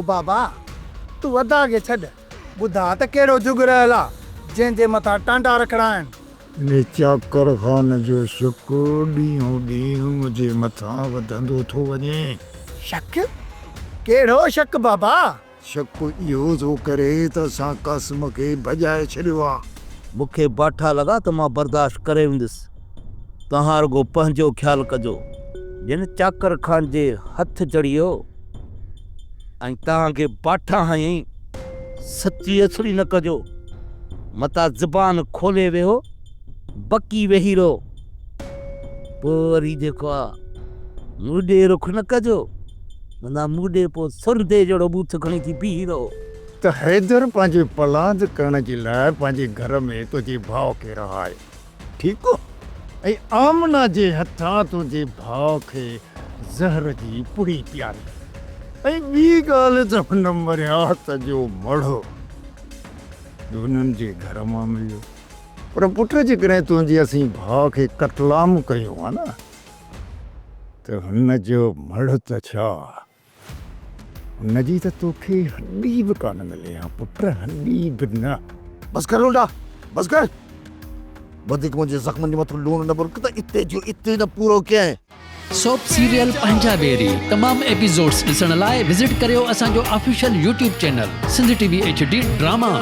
او بابا، تون ادا کي ڇڏ، ٻڌاء ته ڪهڙو جڳ رهيل آ، جنهن جي مٿان ٽانڊا رکڻا آهن. انهي چاڪر خان جو شڪ ڏينهون ڏينهن منهنجي مٿان وڌندو ٿو وڃي. شڪ؟ ڪهڙو شڪ بابا؟ شڪ اهو ٿو ڪري ته اسان قاسم کي ڀڄائي ڇڏيو آ. مون کي باٺا لڳا ته مان برداشت ڪري ويندس. توهان رڳو پنهنجو خيال ڪجو. جن چاڪر خان جي هٿ چڙهيو ۽ توهان کي باٺا هنيائين، سچي اڇلي نه ڪجو، متان زبان کولي ويهو، بڪي ويهي رهو. پوء وري جيڪو آ، مون ڏي رخ نه ڪجو، متان مون ڏي پوء سرندي جهڙو ٻوٿ کڻي ٿي بيهي رهو. ته حيدر پنهنجي پلاند ڪرڻ جي لاء پنهنجي گهر ۾ تنهنجي ڀاء کي رهايو. ٺيڪ ۽ آمنه جي هٿان تنهنجي ڀاء کي زهر جي پڙي پياري ۽ ٻي ڳالهه ته هن مرهيات جو مڙهه به هنن جي گهر مان مليو. پر پٽ جيڪڏهن تنهنجي اسين ڀاء کي قتلام ڪيون ها نه ته هن جو مڙهه ته ڇا هن جي ته توکي هڏي به ڪانه ملي ها پٽ هڏي به نه. بس ڪر لونڊا بس ڪر. وڌيڪ منهنجي زخمن جي مٿان لوڻ نه ٻرڪ ته اتي جو اتي نه پورو ڪيائين. سوپ سيريل پنهنجا ويري تمام ايپيسوڊس ڏسڻ لاء وزٽ ڪريو اسان جو official YouTube channel Sindh T V H D drama.